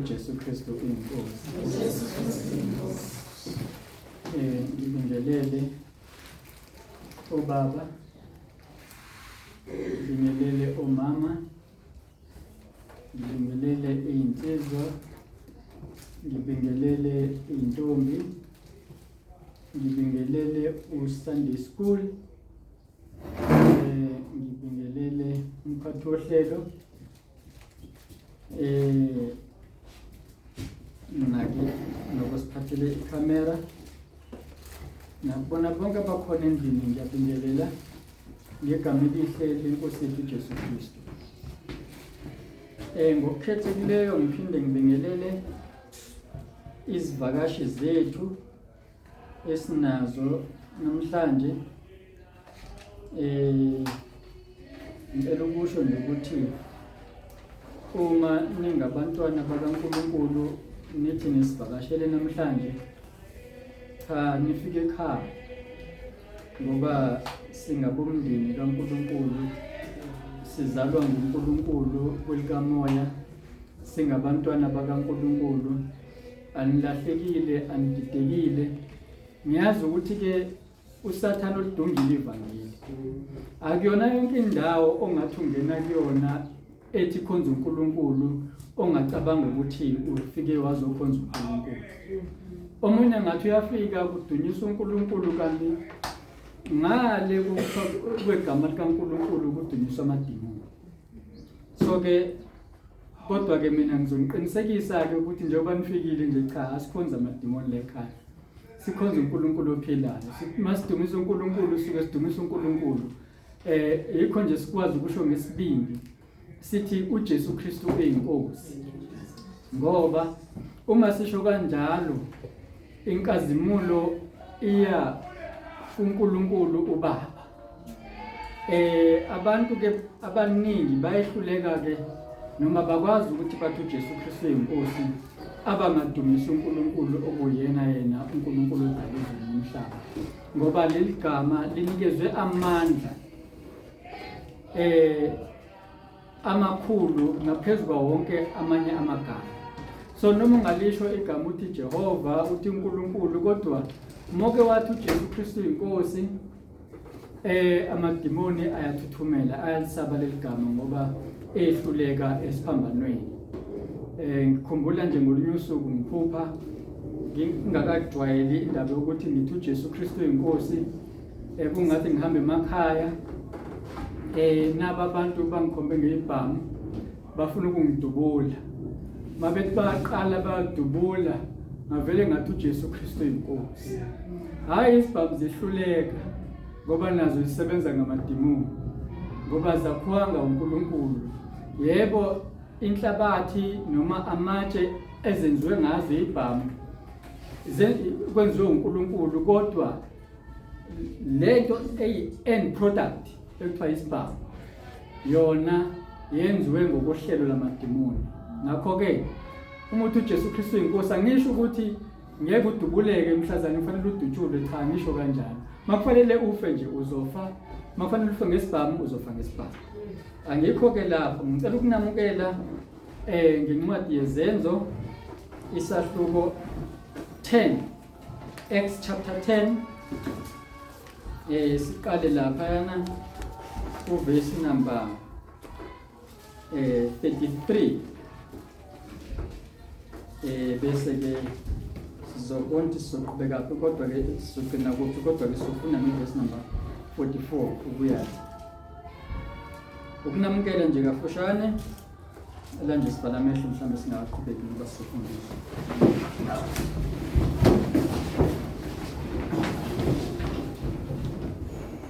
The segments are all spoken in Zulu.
uJesu Kristu inkosi. uJesu Kristu inkosi. Ngibingelele obaba, ngibingelele omama, ngibingelele iy'nsizwa, ngibingelele iy'ntombi, ngibingelele uSunday School, ngibingelele umphathi wohlelo, nake nokusiphathele ikhamera, nakubona bonke abakhona endlini ngiyabingelela ngegama elihle lenkosi yethu uJesu Kristu. Ngokukhethekileyo ngiphinde ngibingelele izivakashi zethu esinazo namhlanje. Ngicela ukusho nje ukuthi uma ningabantwana bakaNkulunkulu nithi nisivakashele namhlanje, cha, nifike ekhaya, ngoba singabomndeni kaNkulunkulu, sizalwa nguNkulunkulu kwelikamoya, singabantwana bakaNkulunkulu. Anilahlekile, anididekile. Ngiyazi ukuthi-ke uSathane olidungile ivangeli. Akuyona yonke indawo ongathi ungena kuyona ethi khonza uNkulunkulu ongacabanga ukuthi ufike wazokhonza uNkulunkulu. Omunye ngathi uyafika kudunyisa uNkulunkulu, kanti ngale kwegama likaNkulunkulu kudunyiswa amadimoni. So-ke kodwa-ke mina ngizoniqinisekisa-ke ukuthi njengoba nifikile nje, cha, asikhonze amadimoni la ekhaya, sikhonze uNkulunkulu ophilayo. Masidumisa uNkulunkulu suke sidumisa uNkulunkulu. Yikho nje sikwazi ukusho ngesibindi sithi uJesu Kristu uyinkosi, ngoba uma sisho kanjalo inkazimulo iya kuNkulunkulu uBaba. Abantu ke abaningi bayehluleka ke noma bakwazi ukuthi bathi uJesu Kristu uyinkosi abangadumisi uNkulunkulu okuyena yena uNkulunkulu odala izulu nomhlaba, ngoba leli gama linikezwe amandla amakhulu ngaphezu kwawo wonke amanye amagama. So noma ungalisho igama uthi Jehova, uthi uNkulunkulu, kodwa moke wathi uJesu Kristu inkosi, amadimoni ayathuthumela, ayalisaba leli gama ngoba ehluleka esiphambanweni. Ngikhumbula nje ngolunye usuku ngiphupha Ngingakajwayeli indaba yokuthi ngithi uJesu Kristu uyinkosi, kungathi ngihamba emakhaya, naba abantu bangikhombe ngeyibhamu bafuna ukungidubula. Mabethi baqala badubula, ngavele ngathi uJesu Kristu uyinkosi. Hhayi, izibhamu zihluleka ngoba nazo zisebenza ngamadimoni, ngoba zakhiwanga uNkulunkulu. Yebo, inhlabathi noma amatshe ezenziwe ngazo ibhamu kwenziwe uNkulunkulu, kodwa lento eyi-end product ekuthiwa isibhamu yona yenziwe ngokohlelo lamadimoni. Ngakho-ke uma uthi uJesu Kristu uyinkosi, angisho ukuthi ngeke udubuleke mhlazane kufanele udutshulwe, cha, ngisho kanjalo. Makufanele ufe nje uzofa, makufanele ufe ngesibhamu uzofa ngesibhamu. Angikho-ke lapho, ngicela ukunamukela ngencwadi yeZenzo isahluko 10, Acts chapter 10, siqale laphayana kuvesi number 33, bese ke sizobona ukuthi sizoqhubeka kodwa ke sizogcina kuphi, kodwa ke sifuna nevesi number 44 ukuya. Ukunamukela nje kafushane la nje, sibhala amehlo, mhlawumbe singaqhubeki ngoba sizofundiswa.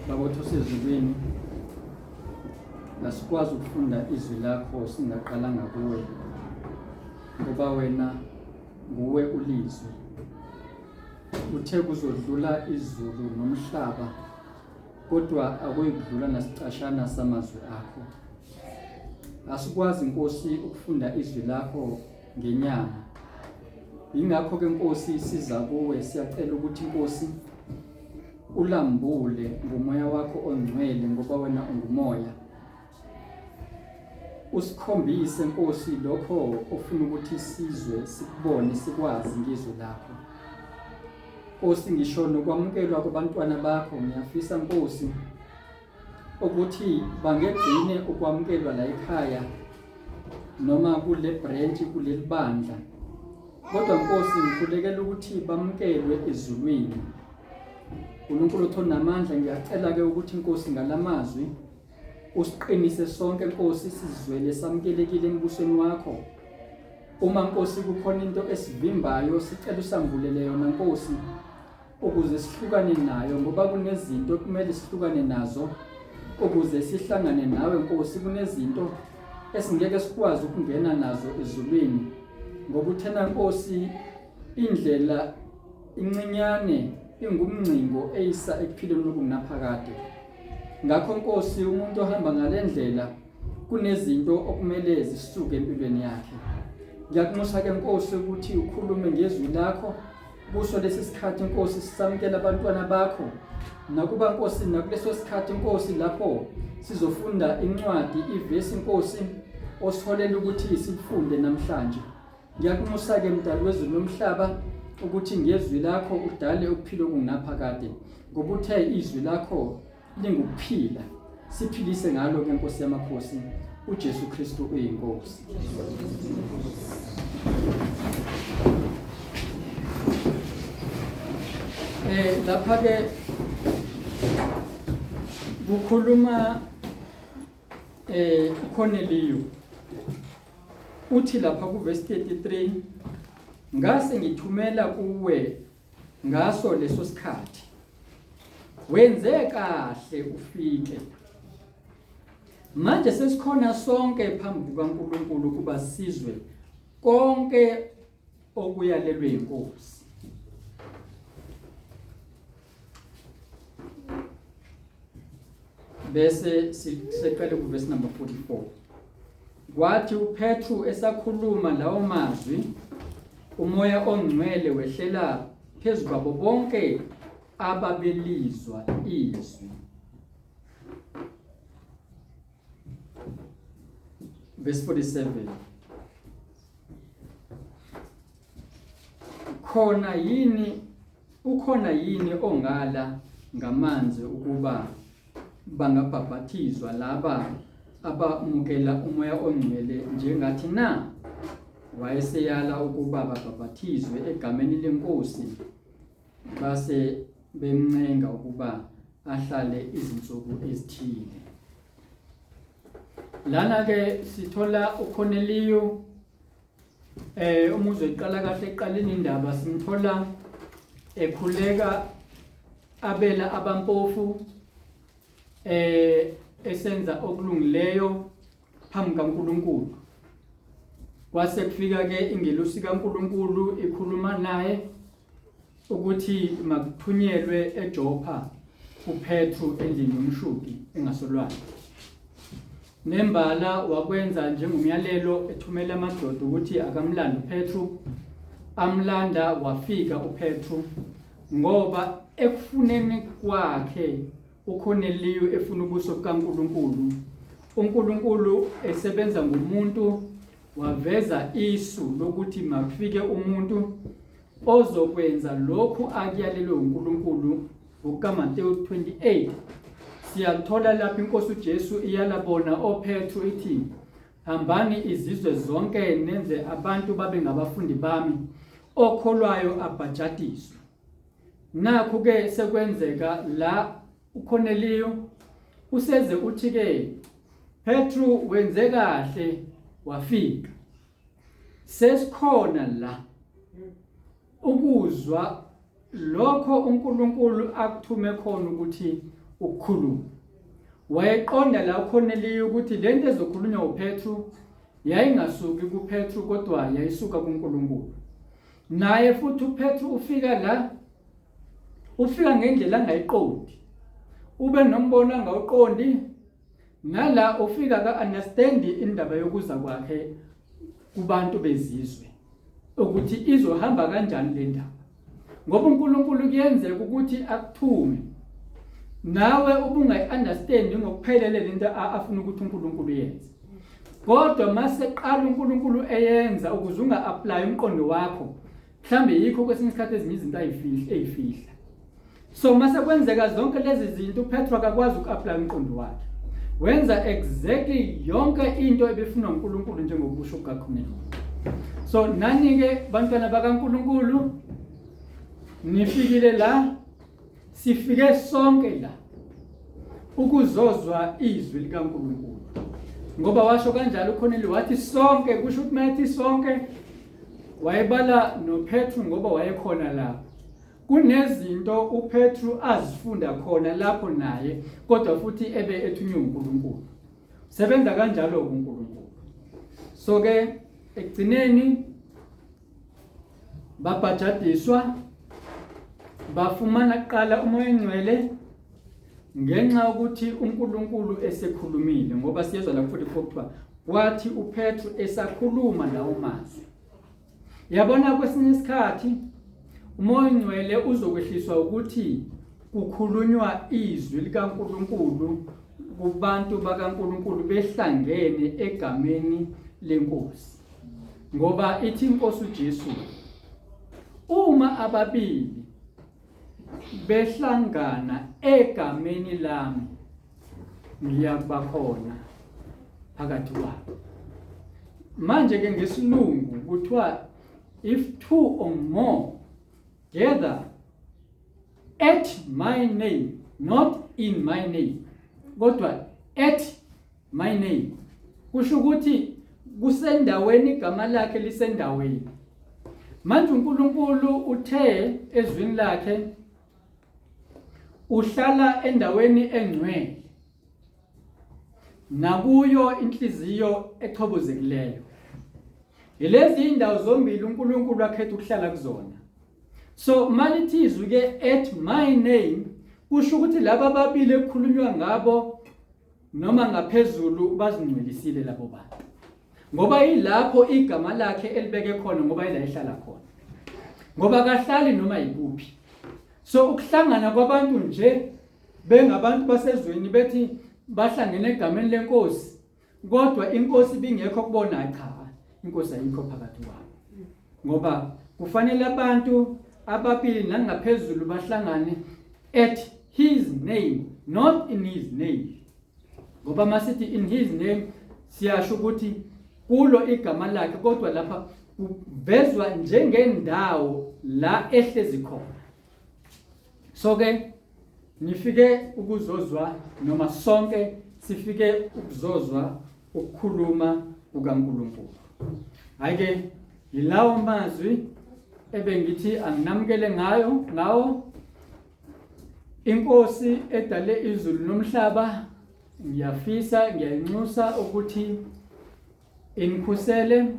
Baba osezulwini, asikwazi ukufunda izwi lakho singaqalanga kuwe, ngoba wena nguwe ulizwi. Uthe kuzodlula izulu nomhlaba, kodwa akuyikudlula nasicashana samazwi akho. Asikwazi Nkosi ukufunda izwi lakho ngenyama. Yingakho-ke Nkosi siza kuwe, siyacela ukuthi Nkosi ulambule ngomoya wakho ongcwele, ngoba wena ungumoya. Usikhombise Nkosi lokho ofuna ukuthi sizwe, sikubone, sikwazi ngezwi lakho. Nkosi, ngisho nokwamukelwa kwabantwana bakho, ngiyafisa Nkosi ukuthi bangegcine ukwamukelwa la ekhaya noma kule branch, kuleli bandla, kodwa Nkosi ngikhulekela ukuthi bamukelwe ezulwini. uNkulunkulu othonamandla, ngiyacela ke ukuthi Nkosi ngalamazwi usiqinise sonke Nkosi, sizwele samukelekile embusweni wakho. Uma Nkosi kukhona into esivimbayo, sicela usambulele yona Nkosi, ukuze sihlukane nayo, ngoba kunezinto okumele sihlukane nazo ukuze sihlangane nawe Nkosi. Kunezinto esingeke sikwazi ukungena nazo ezulwini, ngoba uthena Nkosi indlela incinyane ingumngcingo eyisa ekuphileni okungunaphakade. Ngakho Nkosi, umuntu ohamba ngale ndlela kunezinto okumele zisuke empilweni yakhe. Ngiyakunxusa-ke Nkosi ukuthi ukhulume ngezwi lakho kuso lesi sikhathi Nkosi, sisamukela abantwana bakho, nakuba Nkosi nakuleso sikhathi Nkosi lapho sizofunda incwadi, ivesi Nkosi osiholela ukuthi sifunde namhlanje. Ngiyakunxusa-ke Mdali wezulu nomhlaba ukuthi ngezwi lakho udale ukuphila okungunaphakade, ngoba uthe izwi lakho lingukuphila. Siphilise ngalo ke Nkosi yamakhosi, uJesu Kristu uyinkosi. Lapha ke kukhuluma uCornelio, uthi lapha kuverse 33, ngase ngithumela kuwe ngaso leso sikhathi, wenze kahle ufike. Manje sesikhona sonke phambi kukaNkulunkulu kuba sizwe konke okuyalelwe inkosi. Bese siqale kuverse number 44. Kwathi uPetru esakhuluma lawo mazwi, umoya ongcwele wehlela phezu kwabo bonke ababelizwa izwi. Verse 47. Khona yini, ukhona yini ongala ngamanzi ukuba bangabhabhathizwa laba abamukela umoya ongcwele njengathi na? Wayeseyala ukuba babhaphathizwe egameni leNkosi, base bemncenga ukuba ahlale izinsuku ezithile. Lana ke sithola uKorneliyu uma uzoyiqala kahle eqaleni indaba simthola ekhuleka abela abampofu esenza okulungileyo phambi kaNkulunkulu. Kwase kufika ke ingelosi kaNkulunkulu ikhuluma naye ukuthi makuthunyelwe eJopha kuPetru endlini yomshuki engasolwandle. Nembala wakwenza njengomyalelo ethumela amadoda ukuthi akamlande uPetru. Amlanda wafika uPetru ngoba ekufuneni kwakhe uKorneliyu efuna ubuso bukaNkulunkulu, uNkulunkulu esebenza ngomuntu waveza isu lokuthi makufike umuntu ozokwenza lokhu akuyalelwe uNkulunkulu ngokukaMateyu 28. Siyathola lapho inkosi uJesu iyala bona oPetru ithi hambani izizwe zonke nenze abantu babe ngabafundi bami, okholwayo abhajadiswe. Nakhu ke sekwenzeka la uKorneliyu useze uthi ke Petru wenze kahle wafika. Sesikhona la ukuzwa lokho uNkulunkulu akuthume khona ukuthi ukukhulume. Wayeqonda la uKorneliyu ukuthi lento ezokhulunywa uPetru yayingasuki kuPetru kodwa yayisuka kuNkulunkulu. Naye futhi uPetru ufika la ufika ngendlela angayiqondi. Ube nombono angawuqondi nala ufika ka understand indaba yokuza kwakhe kubantu bezizwe ukuthi izohamba kanjani le ndaba. Ngoba uNkulunkulu kuyenzeka ukuthi akuthume nawe ubungayi-understand ngokuphelele lento afuna ukuthi uNkulunkulu yenze. Kodwa maseqala uNkulunkulu eyenza ukuze unga-apply umqondo wakho, mhlambe yikho kwesinye isikhathi ezinye izinto ayifihla eyifihla. So mase kwenzeka zonke lezi zinto uPetro akakwazi uku-apply umqondo wakhe. Wenza exactly yonke into ebifunwa uNkulunkulu njengokusho kukaKorneliyu. So nani-ke bantwana bakaNkulunkulu nifikile la, sifike sonke la ukuzozwa izwi likaNkulunkulu. Ngoba washo kanjalo uKorneliyu wathi sonke, kusho ukuthi mayethi sonke wayebala noPetru ngoba wayekhona lapho. Kunezinto uPetru azifunda khona lapho naye kodwa futhi ebe ethunywe uNkulunkulu. Sebenza kanjalo uNkulunkulu. So ke ekugcineni babhajadiswa bafumana kuqala uMoya oNgcwele ngenxa yokuthi uNkulunkulu esekhulumile, ngoba siyezwa la 44 kuthiwa kwathi uPetru esakhuluma lawo mazwi. Yabona kwesinye isikhathi uMoya oNgcwele uzokwehliswa ukuthi kukhulunywa izwi likaNkulunkulu kubantu bakaNkulunkulu behlangene egameni lenkosi. Ngoba ithi inkosi uJesu uma ababili behlangana egameni lami ngiyakuba khona phakathi kwabo. Manje ke ngesilungu kuthiwa if two or more gather at my name, not in my name, kodwa at my name, kusho ukuthi kusendaweni, igama lakhe lisendaweni. Manje uNkulunkulu uthe ezwini lakhe uhlala endaweni engcwele nakuyo inhliziyo echobozekileyo. Yilezi indawo zombili uNkulunkulu akhetha ukuhlala kuzona. So malithi izwi ke at my name kusho ukuthi laba ababili ekukhulunywa ngabo noma ngaphezulu bazingcwelisile labo bantu. Ngoba yilapho igama lakhe elibeke khona, ngoba yila ehlala khona. Ngoba kahlali noma yikuphi. So ukuhlangana kwabantu nje bengabantu basezweni bethi bahlangene egameni lenkosi, kodwa inkosi ibingekho kubona, cha, inkosi ayikho phakathi kwabo. Ngoba kufanele abantu ababili nangaphezulu bahlangane at his name, not in his name. Ngoba masithi in his name siyasho ukuthi kulo igama lakhe, kodwa lapha Kuvezwa njengendawo la ehlezi khona. So ke nifike ukuzozwa noma sonke sifike ukuzozwa ukukhuluma kukaNkulunkulu. Hayi ke yilawo mazwi ebengithi anginamukele ngayo ngawo inkosi edale izulu nomhlaba ngiyafisa ngiyayinxusa ukuthi inikhusele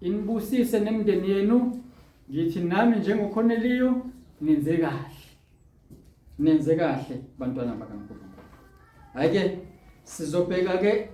inibusise nemindeni yenu ngithi nami njengoKorneliyo nenze kahle nenze kahle bantwana bakaNkulunkulu hayi ke sizobheka ke.